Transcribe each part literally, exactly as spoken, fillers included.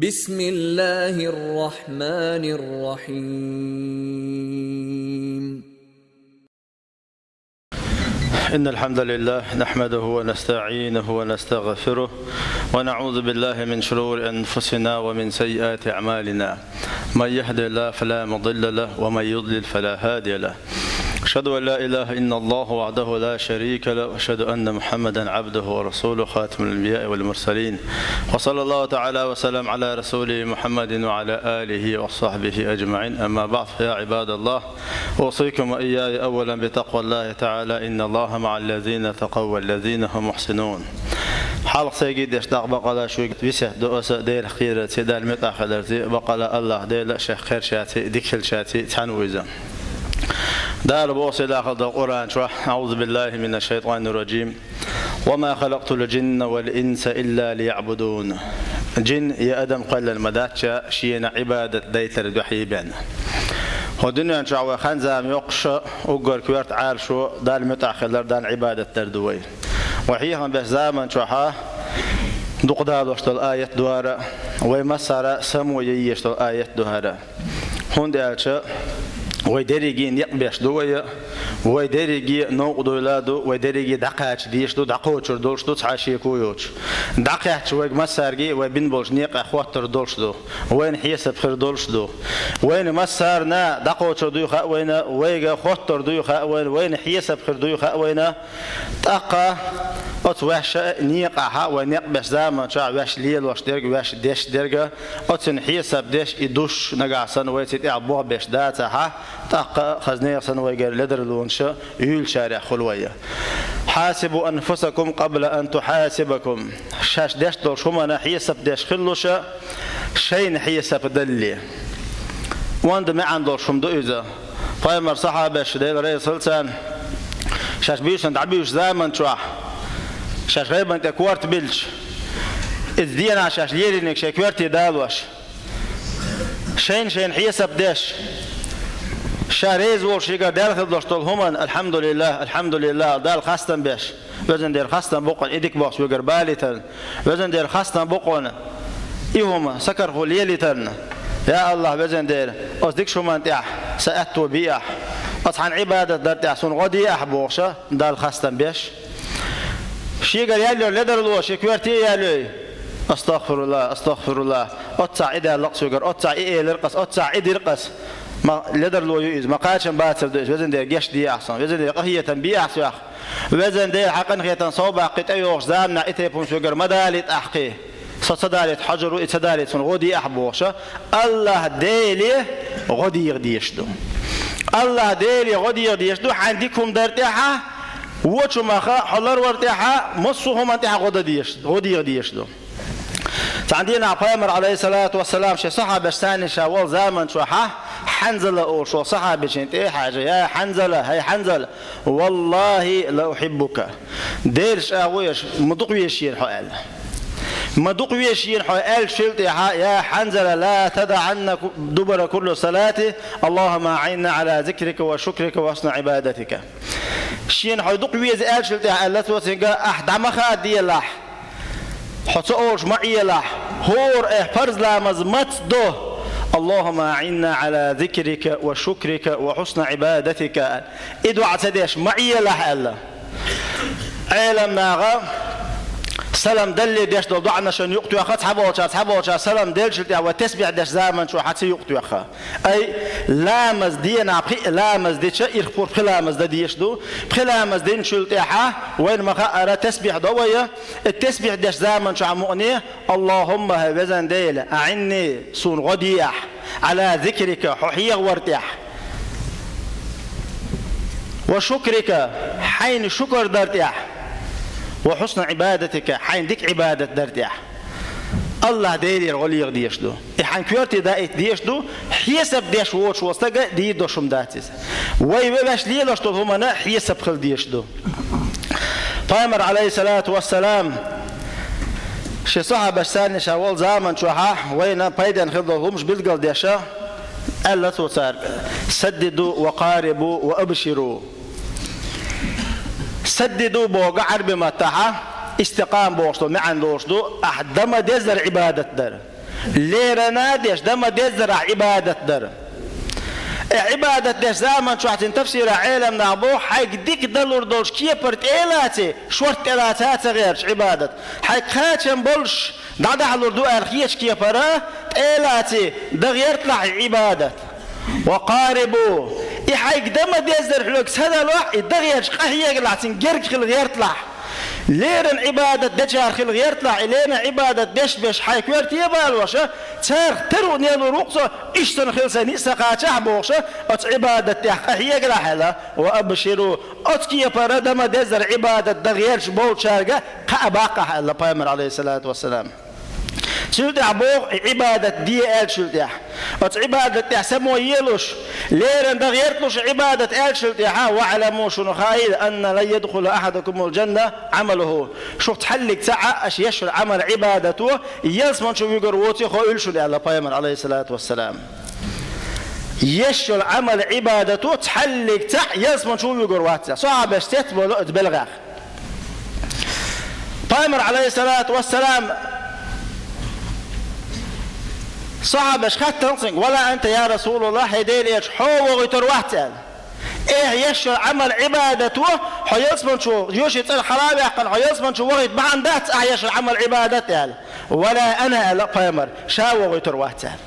بسم الله الرحمن الرحيم. إن الحمد لله نحمده ونستعينه ونستغفره، ونعوذ بالله من شرور أنفسنا ومن سيئات أعمالنا. من يهد الله فلا مضل له، ومن يضلل فلا هادي له. أشهد أن لا إله إلا الله وحده لا شريك له، وأشهد أن محمدا عبده ورسوله، خاتم الأنبياء والمرسلين. وصلى الله تعالى وسلم على رسوله محمد وعلى آله وصحبه أجمعين. أما بعد، فيا عباد الله، أوصيكم وإياي أولا بتقوى الله تعالى، إن الله مع الذين اتقوا والذين هم محسنون. Хьалха сайгий деш дагӀа бакъала шуьга весет до аса Делах кхерарций, Далла муьтӀахь хиларций, бакъала АллахӀ Дела шех кхерчарций, дика хилчарций цхьаьна ву иза. Дала боху сийлахьалла долу Къуръан чохь: أعوذ بالله من الشيطان الرجيم. وما خلقت الجن والإنس إلا ليعبدون. Жин я адам кхоьллина ма дац ша шена Ӏибадат дайтар дуьхьа бен. ХӀокху дуьнен чохь вай хан-зама йоккхуш, уггар коьрта Ӏалашо Далла муьтӀахь хилар, Далла Ӏибадат дар ду вай. Вай хьехам беш заман чохьа дукха далош долу аят ду хӀара, вай массара само ян езаш долу аят ду хӀара. ХӀунда аьлча вай дерриге некъ беш ду вай, вай дерриге новкъа дуйла ду, вай дерриге дӀакхача дезаш ду, дӀакхочур долуш ду, цхьа шеко йоцуш. ДӀакхаьчча вайга массаьрга вай бина болчу некъа хоттур долуш ду, вайна хьесап хир долуш ду. Вайна массарна дӀакхочур дуй хаьа вайна, вайга хоттур дуй хаьа вайна, вайна хьесап хир дуй хаьа вайна. ТӀаккха оцу ваьшша а некъахьа, вай некъ беш заман чохь ваьш лелош дерг, ваьш деш дерг, оцунна хьесап деш и душ нагахь санна вай цу тӀехь бохбеш дацахьа, тӀаккха хаза нехан санна вайгара ледарлонаш юьйлучарех хуьлу вай. حاسبوا أنفسكم قبل أن تحاسبكم. Шаьш деш долуш хӀуманна хьесап деш хилалуш, шайна хьесап далале. Онда маьӀна долуш хӀума ду иза. Пайхамар сахьабаш, Дела реза хила царна, шаьш буьйсанна дӀабуьйсучу заман чохь, шаьш гӀайбан тӀе корта биллича, иза денахь шаьш лелийнарг шайн коьрте далош, шайна-шайна хьесап деш, ша реза волуш шегара даьлла хила долуш долу хӀуманна, алхьамдулиллах, алхьамдулиллах, Далла хастам беш. Везан Дела, хастам бу-кх хьуна и дика бохуш вуьгар балийтарна. Везан Дела, хастам бу-кх хьуна и хӀума сакархо лелийтарна. Я АллахӀ, Везан Дела, оцу дикачу хӀуманна тӀехь сан аьтто биахь, оцу хьан Ӏибадат дар тӀехь суна гӀо деахь бохуша, Далла хастам беш. Шегара яьллера ледарло шен коьрте а яьллой. АстагӀфируллах, астагӀфируллах. Оццахь и даьлла-кх соьгара, оццахь и элира-кх ас, оццахь и дира-кх ас. Ма ледарло ю иза, ма кхачам бацар ду иза, Везан Дела, гечдехьа суна, Везан Дела, къахетам бехьа соьх. Везан Дела, хьан къинхетам сов баккхий тӀейогӀучу заманахь и тайпа хӀума соьгара ма далийта ахкхий. Со ца далийта хьожур ву, и ца далийта суна гӀо деахь бохуша, АллахӀ Деле гӀо деха дезаш ду. АллахӀ Деле гӀо деха дезаш ду, хьайн дика хӀума дар тӀехьа, вочу маха хьо ларвар тӀехьа, массо а хӀуманна тӀехьа гӀо дан дезаш, гӀо деха дезаш ду. Цхьана дийнахь Пайхамар, Ӏалайхиссалату вассалам, шен сахьабаш санна ша волу заман чохьа, Хьанзала олуш волу сахьабичийн тӀе а хьаьжа: «Я Хьанзала, хӀай Хьанзала, валлахӀи ла ухьиббука. Делаш а ву аша, ма дукха везаш йина хьо», – аьлла. «Ма дукха везаш йина хьо», – аьллачул тӀаьхьа: «Я Хьанзала, ла тадаӀанна ку-, дубура кулли салати, АллахӀумма аӀинна Ӏала зикрика ва шукрика ва хьусни Ӏибадатика». Шена хьо дукха веза аьллачул тӀаьхьа аьлла цо цуьнга: «Ахь дӀа ма хаделахь. Хьо ца олуш ма Ӏелахь, хӀора айхьа парз ламаз маца до: „АллахӀумма аӀинна Ӏала зикрика ва шукрика ва хьусни Ӏибадатика“, и доӀа ца деш ма Ӏелахь», – аьлла. Ӏеламнаха салам далале деш долу доӀанашна юкъатоьхна цхьаболчара, цхьаболчара салам деллачул тӀаьхьа вай тесбихь деш заман чохьа ца юкъатоьхна. Ай, ламаз дийнахь пхи а ламаз дича, ирх пурба пхи ламаз дан дезаш ду. Пхи ламаз динчул тӀаьхьа вайна ма-хаъара тесбихь до вай. И тесбихь деш заман чохь мукъане: «АллахӀумма, хӀай Везан Дела, аӀинни, суна гӀо деахь, Ӏала зикрика, хьо хьехавар тӀехь, ва шукрика, хьайна шукар дар тӀехь, ва хьусни Ӏибадатика, хьайна дика Ӏибадат дар тӀехь». АллахӀ Делера гӀо леха дезаш ду. И хьайн коьрте даийта дезаш ду, хьесап деш воцуш волу стага дийр долуш хӀума дац иза. Вай вевеш лелош долу хӀуманна хьесап хила дезаш ду. Пайхамар, Ӏалайхиссалату вассалам, шен сахьабаш санна ша волу заман чохьа вайна пайденна хила долу хӀумаш билгалдеша, аьлла цо цаьрга: «Саддиду ва къарибу ва абширу». Саддиду боху Ӏарби маттахьа, истикъама бохуш долу маьӀна долуш ду, ахь дан ма-деззара Ӏибадат дар. Леррина деш, дан ма деззарахь Ӏибадат дар. Э, Ӏибадат деш заман чохь цуьнан тафсиран Ӏеламнаха боху, хьайга дика далур долчу кепара тӀе а лаций, шорта тӀе лаца а ца гӀерташ Ӏибадат. Хьайга кхачам болуш дӀадахьалур ду аьлла хетачу кепара тӀе а лаций, дан гӀерталахь и Ӏибадат. Ва къарибу, и хьайга дан ма деззара хьоьга ца далахь, и дан гӀерташ къахьегалахь, цуьнан герга хила гӀерталахь. Леррина Ӏибадат дечара хила гӀерталахь, и леррина Ӏибадат деш-беш хьайн коьрте а балоша, царах тера а, нелур ву-кх со, иштта хила сайн ницкъ ца кхачахь а бохуша, оцу Ӏибадат тӀехь къахьегалахь аьлла, ва абширу, оцу кепара дан ма деззара Ӏибадат дан гӀерташ болчаьрга кхаъ баккхахь аьлла пайхамар, алейхиссалату вассалам. Цул тӀаьхьа боху и Ӏибадат де аьллачул тӀаьхьа. Оцу Ӏибадат тӀехь само елуш, леррина дан гӀерталуш Ӏибадат аьллачул тӀаьхьа, ваӀламу, шуна хаийла, анна лан ядхула ахьадакумул джанна Ӏамалуху. Шух цхьаллиг цхьаъ аша еш йолу Ӏамал-Ӏибадато ялсамани чу вуьгур воций хоуьйлу шуна аьлла пайхамар, алейхиссалату вассалам. Еш йолу Ӏамал-Ӏибадато цхьаллиг цхьаъ ялсамани чу вуьгур вац. Сахьабаш цецболу оцу белхех. Пайхамар, алейхиссалату вассалам, сахьабаш хаьттина цуьнга: «Вала анта, я Расулаллах, хӀей Делан элча, хьо вохуьйтур вац?» – аьлла. «Ахь еш йолу Ӏамал-Ӏибадато, хьо ялсамани чу, йоьший цӀера хьала а ваьккхина, хьо ялсамани чу вохуьйту бахьана дац ахь еш йолу Ӏамал-Ӏибадат», – аьлла. «Вала ана», – аьлла пайхамар, «ша вохуьйтур вац», – аьлла.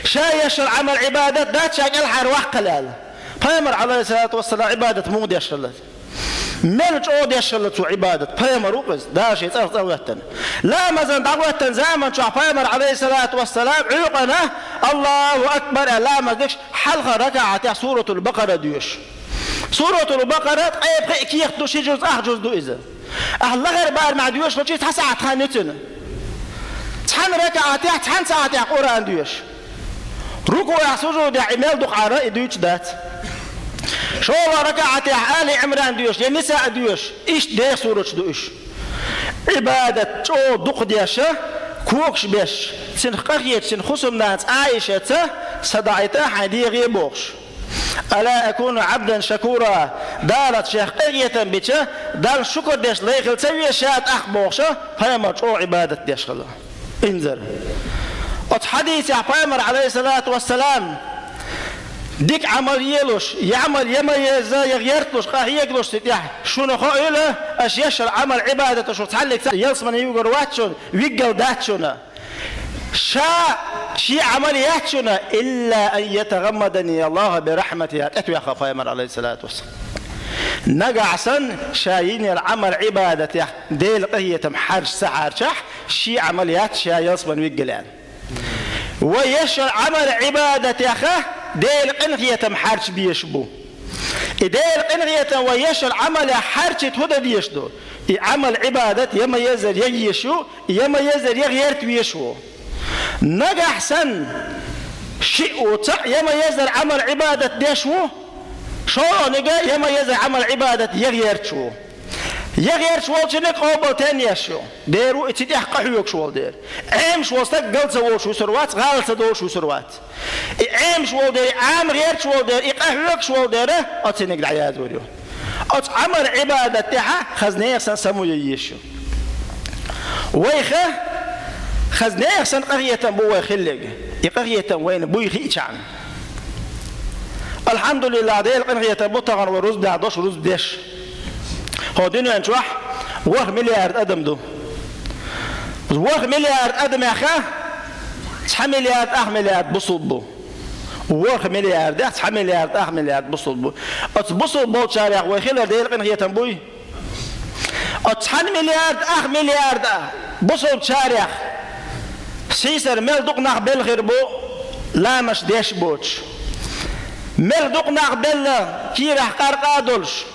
«Ша еш йолу Ӏамал-Ӏибадат дац ша кӀелхьара ваккхал», – аьлла. Пайхамар, алейхиссалату вассалам, Ӏибадат муха деш хилла? Мел чӀогӀа деш хилла цо Ӏибадат. Пайхамар ву-кх иза, Дала шен цӀарах цӀа а хӀоьттина. Ламазан дӀахӀоьттина заман чохь пайхамар, алейхиссалату вассалам, Ӏуьйкъана «Аллаху акбар» аьлла ламаз деш, хьалха ракаӀатехь Суратул Бакъара доьшу. Суратул Бакъара ткъе пхиъ кехат ду, ши жуз, ах жуз ду иза. Ахь лахара барамехь доьшуш хилча, цхьа сахьт хан ю цуьнан. Цхьана ракаӀатехь, цхьана сахьтехь Къуръан доьшу. РукуӀехь, сужудехь и мел дукха Ӏара, и дуьйцуш дац. ШолгӀа ракаӀатехь Али Ӏимран доьшу, я Ниса доьшу, иштта деха сурат ду уьш. Ӏибадат чӀогӀа дукха деш, когаш беш, цуьнах къахеташ, цуьнан хӀусамнанас Ӏайшас: «Са даӀийта хьайн дегӀе», – бохуш. «Ала акуну Ӏабдан шакура», Дала шех къахетам бича, Далла шукар деш лай хила ца веза ша тӀаккха бохуша, пайхамар чӀогӀа Ӏибадат деш хилла. Инзара. Оцу хьадисехь пайхамар, алейхиссалату вассалам, дика Ӏамал елуш, я Ӏамал я ма езза, я гӀерталуш, къахьегалуш цу тӀехь, шуна хоуьйла, аша еш йолу Ӏамал-Ӏибадаташ шух цхьаллиг цхьаъ ялсамани вуьгур вац шуна, виггал дац шуна. Ша шен Ӏамал яц шуна, илла ан ятагӀаммадани Аллаху бирахьматихи, тӀетоьхна пайхамар, алейхиссалату вассалам. Нагахь санна ша йина йолу Ӏамал-Ӏибадатех Делан къинхетам хьарча ца хьарчахь, шен Ӏамал яц ша ялсамани виггал аьлла. Вай еш йолу Ӏамал-Ӏибадатеха Делан къинхетам хьарча безаш бу. И Делан къинхетам вай еш йолу Ӏамалех хьарчийта хӀун дан дезаш ду? И Ӏамал-Ӏибадат я ма-еззара ян езаш ю, я ма-еззара ян гӀерта везаш ву. Нагахь санна шиъ ву, цхьаъ я ма-еззара Ӏамал-Ӏибадат деш ву, шолгӀаниг я ма-еззара Ӏамал-Ӏибадат ян гӀерташ ву. Ян гӀерташ волчунна къобал тен еш ю? Дера ву и цу тӀехь къахьоьгуш волу дера. Ӏемаш волу стаг гал ца волуш вуьсур вац, гӀала ца долуш вуьсур вац. И Ӏемаш волу дера, и Ӏама гӀерташ волу дера, и къахьоьгуш волу дера, оцуниг дӀаяздор ю. Оцу Ӏамал-Ӏибадат тӀехь хаза нехан санна само ян езаш ю. Вайх хаза нехан санна къахетам бу вай хилларг. И къахетам вайна буй хиъчахьана. АлхьамдулиллахӀ, Делан къинхетам бу тахана вай рузбанехь долуш рузба деш. ХӀокху дуьнен чохь ворхӀ миллиард адам ду. ВорхӀ миллиард адамех цхьа миллиард, ах миллиард бусулба бу. ВорхӀ миллиардех цхьа миллиард, ах миллиард бусулба бу. Оцу бусулба болчарех вай хилар Делан къинхетам буй? Оцу цхьана миллиард, ах миллиард бусулбачарех сийсара мел дукха нах белла хир бу ламазаш деш боцуш. Мел дукха нах белла кийрахь къаркъа а долуш,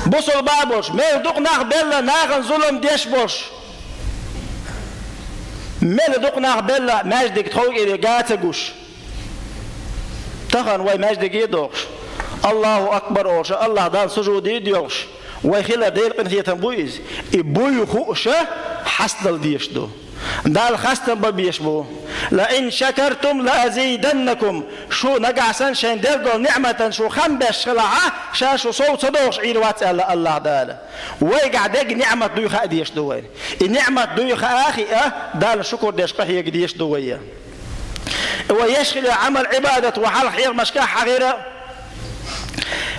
бусулба а болуш. Мел дукха нах белла нахана зулам деш болуш. Мел дукха нах белла маьждиг тхов кӀире га а ца гуш. Тахана вай маьждиге а дохуш, Аллаху акбар олуш, Аллах Далла сужуде а доьлхуш, вай хилар Делан къинхетам буй иза? И буй хууш, хьастадала дезаш ду. Дала хастам бан безаш бу: «Ла ин шакартум ла азиданнакум». Шу нагахь санна шайн делла долу ниъматан шу хам беш хилахь, ша шу сов ца дохуш Ӏийр вац аьлла АллахӀ Дала. Вайгахь дерг ниъмат дуй хаа дезаш ду вай. И ниъмат дуй хаа а хиъна, Далла шукур деш къахьега дезаш ду вай. Вай еш хилла Ӏамал Ӏибадат вай хьалха хьехамашкахь хьахийра.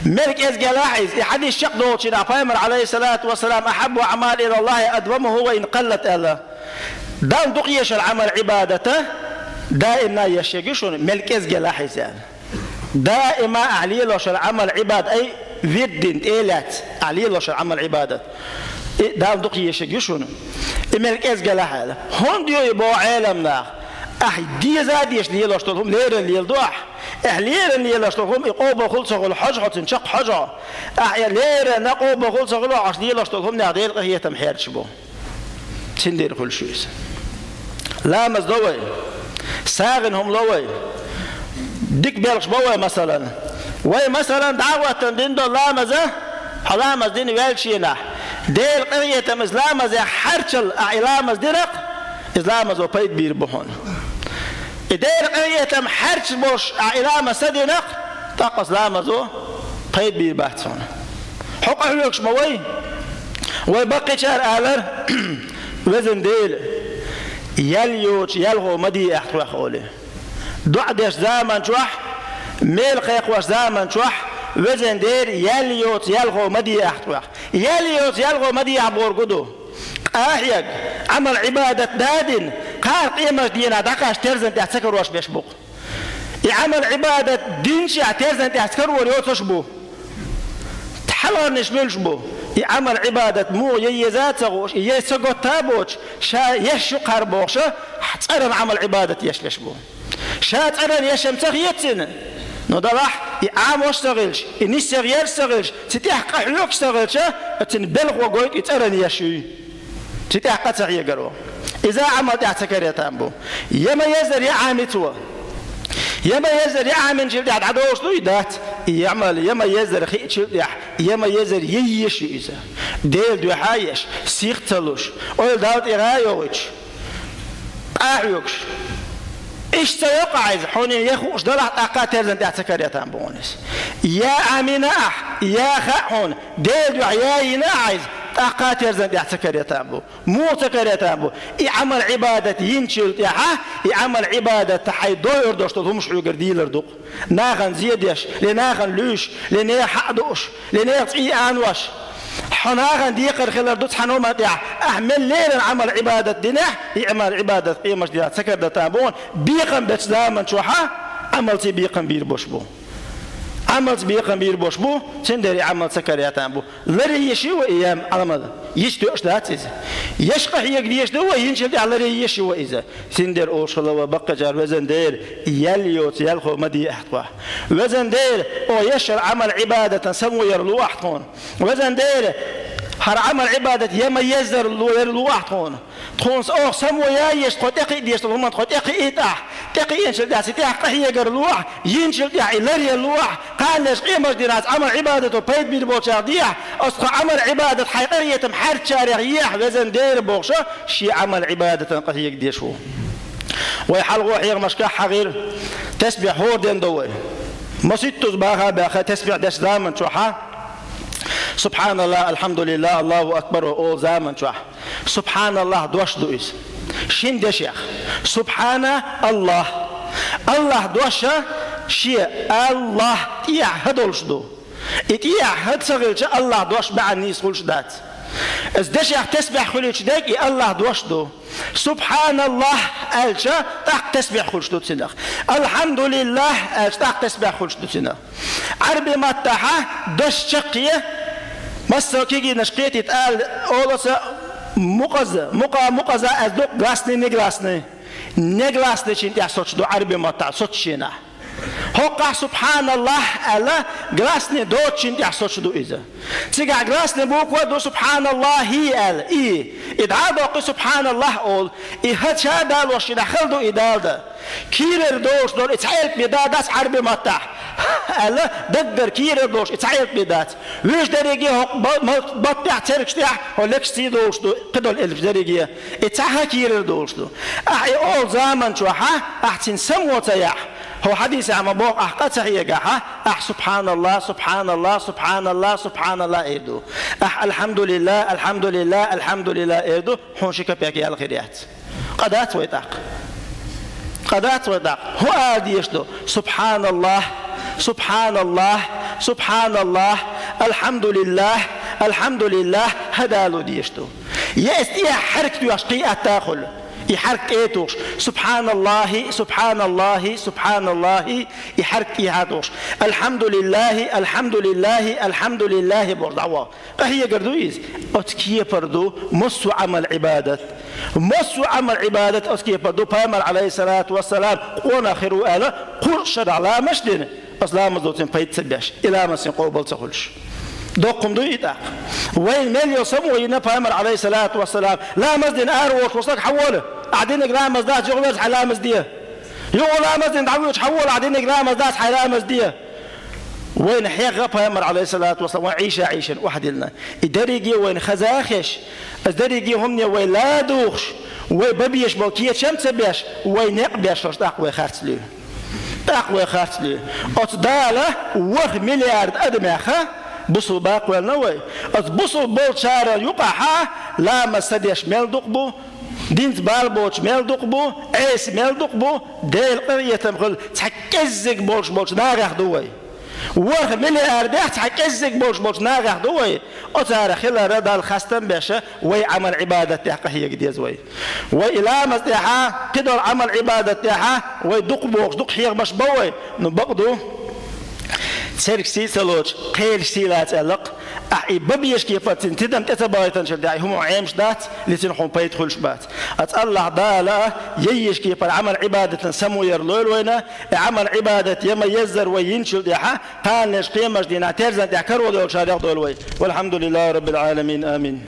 Мел кӀезиг елахь иза, и хьадис чекхдолчу дийнахь Пайхамар, алейхиссалату вассалам: «Ахьаббу аъмали илаллахи адвамуху ва ин къаллат», аьлла. Далла дукха ешал Ӏамал Ӏибадата даимна еш ю шуна, мел кӀезиг елахь иза аьлла. Даима ахь лелошал Ӏамал Ӏибада, ай, вирдин тӀе а лаьцна, ахь лелошал Ӏамал Ӏибадат. И Далла дукха еш ю шуна. И мел кӀезиг елахь аьлла. ХӀунда ю и боху Ӏеламнаха? Ахь деза а деш лелош долу хӀума леррина леладо ахь. Ахь леррина лелош долу хӀума и къобалхула ца хуьлу хьожа хьо, цуьнан чекх хьожа хьо. Ахь и леррина къобалхула ца хуьлу ахь лелош долу хӀуманех Делан къинхетам хьерчаш бу. Цундела хуьлуш ю иза. Ламаз до вай. СагӀина хӀума ло вай. Дика белхаш бо вай, масалан. Вай, масалан, дӀа а хӀоттана дина долу ламаза, хьо ламаз дина ваьллачу хенахь, Делан къинхетам иза ламазех хьарчалла ахь и ламаз динарх, иза ламазо пайда бийр бу хьуна. И Делан къинхетам хьарчаш болуш ахь и ламаз ца динарх, тӀаккха иза ламазо пайда бийр бац хьуна. Хьо къахьоьгуш ма вай. Вай баккхийчара алара: «Везан Дела, ял йоцу ялхо ма де ахь тхох», олий. ДоӀа деш заман чохь, мел кхайкхош заман чохь: «Везан Дела, ял йоцу ялхо ма де ахь тхох». Ял йоцу ялхо ма де ахь бохург хӀун ду? Къа а хьега, Ӏамал Ӏибадат дадина, кхара къемаш дийнахь дӀакхаьчча терзан тӀехь ца карош беш бу-кх. И Ӏамал Ӏибадат динчехь терзан тӀехь ца карор йоцуш бу. Хьалхарниш муьлш бу? И Ӏамал Ӏибадат муха е еза а ца хууш, и еза ца готта а боцуш, ша еш ю кхара бохуша, цӀаран Ӏамал Ӏибадат еш леш бу. Ша цӀаран еш-м ца хетцина, но далахь, и Ӏамош ца хилча, и нисъян гӀерш ца хилча, цу тӀехь къахьоьгуш ца хилча, цуьнан белхо гойту и цӀаран еш юй. Цу тӀехь къа ца хьегаро. Иза Ӏамал тӀехь ца каре там бу. Я ма еззара я Ӏамица ву. Я ма еззара я Ӏаминчул тӀехь дӀадолуш ду и дац. И Ӏамал я ма еззара хиъчул тӀехь, я ма еззара я еш ю иза. Делан дуьхьа а еш, сих ца луш, ойла Далла тӀера а йохуьйтуш, къа а хьоьгуш. Иштта ца йоккху ахь иза, хьуна я хууш далахь, тӀаккха а терзан тӀехь ца каре там бу хьуна иза. Я Ӏамина ахь, я хаьа хьуна, Делан дуьхьа я йина ахь иза, тӀаккха а терзан тӀехь ца каре там бу. Муха ца каре там бу? И Ӏамал Ӏибадат йинчул тӀаьхьа, и Ӏамал Ӏибадат хьайн дойур долуш долу хӀумаш хьоьгара дийлар ду-кх. Нахана зен деш, ле нахана луьйш, ле нехан хьаъ дууш, ле нехан цӀий анош. Хьо нахана декхар хилар ду цхьана хӀуманна тӀехь, ахь мел леррина Ӏамал Ӏибадат динехь, и Ӏамал Ӏибадат къемаш динехь ца кардан там бу хьуна, бекхам бечу заман чохьа Ӏамалций бекхам бийр бош бу. Ӏамалца бекхам бийр бош бу, цундела и Ӏамал ца каре там бу. Ларъеш ю вай и Ӏамал, йиш тоьаш дац иза. Еш къахьега дезаш ду вай, йинчул тӀаьхьа ларъеш ю вай иза. Цундела олуш хилла вай баккхийчара: «Везан Дела, ял йоцу ялхо ма де ахь тхох. Везан Дела, оха ешал Ӏамал Ӏибадатан само яр лу ахь тхуна. Везан Дела, хӀара Ӏамал Ӏибадат я ма еззара лу, яр лу ахь тхуна. Тхуна оха само яйеш, тхо тӀекхиа дезаш долу хӀуманна тхо тӀекхиийта ахь. ТӀекхиъначул тӀаьхьа цу тӀехь къахьегар лу ахь, йинчул тӀаьхьа и ларъяр лу ахь, кхана леш къемаш дийнахь Ӏамал Ӏибадато пайда бийр болчарах де ахь, оцу тхо Ӏамал Ӏибадат хьайн къахетам хьаьрчачарех е ахь, везан Дела», бохуша, шен Ӏамал Ӏибадатан къахьега деш ву. Вай хьалхо хьехамашкахь хьахийра, тесбихь хӀора ден до вай. Масийттаза баха а баьхна, тесбихь деш заман чохьа, «СубхьаналлахӀ, АлхьамдулиллахӀ, АллахӀу акбар» олу заман чохь. «СубхьаналлахӀ» дош ду иза. Шина дешех. «СубхьанаАллахӀ». АллахӀ доша шен «АллахӀ» тӀехьа хӀа долуш ду. И тӀехьа хӀа ца хилча, АллахӀ дош баьӀна нийса хуьлуш дац. Иза дешех тесбехь хуьлуьйтуш дерг и АллахӀ дош ду. «СубхьаналлахӀ» аьлча, тӀаккха тесбехь хуьлуш ду цунах. «АлхьамдулиллахӀ» аьлча, тӀаккха тесбехь хуьлуш ду цунах. Ӏарби маттахьа дош чаккхе, массо а кегийнаш кхетийта ала олу аса мукъаза, мукъа, мукъаза аьлла ду гласный, негласный. Негласныйчун тӀехь соцуш ду Ӏарби маттахь соцучу шенахь. ХӀокхахь «СубхьаналлахӀ» аьлла, гласный доцучун тӀехь соцуш ду иза. Цигахь гласный буква ду «СубхьаналлахӀи» аьлла, и. И дӀа а доккхий «СубхьаналлахӀ» олу. И хӀа ча далош шина хала ду и дала дан. Кийрара долуш долу и цхьа элп бен да дац Ӏарби маттахь. аьлла, даггара кийрара долуш и цхьа элп бен дац. Вуьш дерриге хӀокху ба-, ма-, баттехь, цергаш тӀехь хӀокху лексаш сий долуш ду, кхидолу элпаш дерриге. И цхьа а кийрара долуш ду. Ахь и олу заман чохь, ахь цуьнан само ца яхь, хӀокху хьадисехь ма боху, ахь къа ца хьегахь, ахь «Субханалла, субханалла, субханалла, субханалла» эр ду. Ахь «Алхьамдулилла, алхьамдулилла, алхьамдулилла» эр ду, хьуна ши капек ял хир яц. Къа дац вай тӀаккха? Къа дац вай тӀаккха? ХӀун ала дезаш ду? «Субханаллахь, субханаллахь, субханаллахь, алхьамдулиллахь, алхьамдулиллахь», хӀун ала дезаш ду? Я эс тӀехь хьаьрк тоьхча кхин атта а хуьлу. И хьаьрк тӀе а тухуш: «Субханаллахи, субханаллахи, субханаллахи», и хьаьрк тӀехьа а тухуш: «Алхьамдулиллахи, алхьамдулиллахи, алхьамдулиллахи», бохуш дӀаваха. Къахьегар ду иза? Оцу кепара ду массо а Ӏамал-Ӏибадат. Массо а Ӏамал-Ӏибадат оцу кепара ду. Пайхамар, Ӏалайхиссалату вассалам, къонах хир ву аьлла, кхузткъа шарахь ламазаш дина, оцу ламазо цуьнан пайда ца беш, и ламаз цуьнан къобал ца хуьлуш. Доккха хӀума дуй и тӀаккха? Вайна мел йолу само йина Пайхамар, Ӏалайхиссалату вассалам, ламаз дина ара воцуш волу стаг: «Хьан волу? Ахь динарг ламаз дац, юха верза хьайн ламаз де. Юха ламаз дина дӀавоьдуш, хьан волу? Ахь динарг ламаз дац, хьайн ламаз де». Вайна хьегна Пайхамар, Ӏалайхиссалату вассалам, вайн Ӏийша-Ӏийшина охьадиллина. И дерриге вайна хаза а хезаш, аса дерриге хӀумане вай ладугӀуш, вай бан безаш болу кечам а ца беш, вай некъ беш, хӀорш тӀаккха вай харц луьй. ТӀаккха вай харц луьй. Оцу Дала ворхӀ миллиард адамех бусулба кхоьллина вай. Оцу бусулба болчарал юкъахь ламаз ца деш мел дукха бу, динца бала боцуш мел дукха бу, Ӏеса мел дукха бу, Делан къинхетам хуьлу цхьа кӀеззиг болуш болчу нахах ду вай. ВорхӀ миллиардех цхьа кӀеззиг болуш болчу нахах ду вай. Оцара хиларна Далла хастам беш, вай Ӏамал-Ӏибадат тӀехь къахьега деза вай. Вай и ламаз тӀехьа, кхидолу Ӏамал-Ӏибадат тӀехьа вай дукха бохуш, дукха хьехамаш бан вай. Ну, бакъ ду, цергаш сий ца лоцуш, кхелаш сий лаца аьлла-кх. Ахь и бан безаш кепара цуьнан тидам тӀе ца бахийтинчул тӀаьхьа и хӀума Ӏемаш дац, лецина хьуна пайда хуьлуш бац. Аса Аллахь Дала яйеш кепара Ӏамал-Ӏибадатан само яр лойла вайна, и Ӏамал-Ӏибадат я ма-еззара вай йинчул тӀаьхьа, кханалерчу кхиамаш дийнахь терзан тӀехь каро долчарех дойла вай. Валхьамдулиллахи Раббил Ӏаламин. Амин.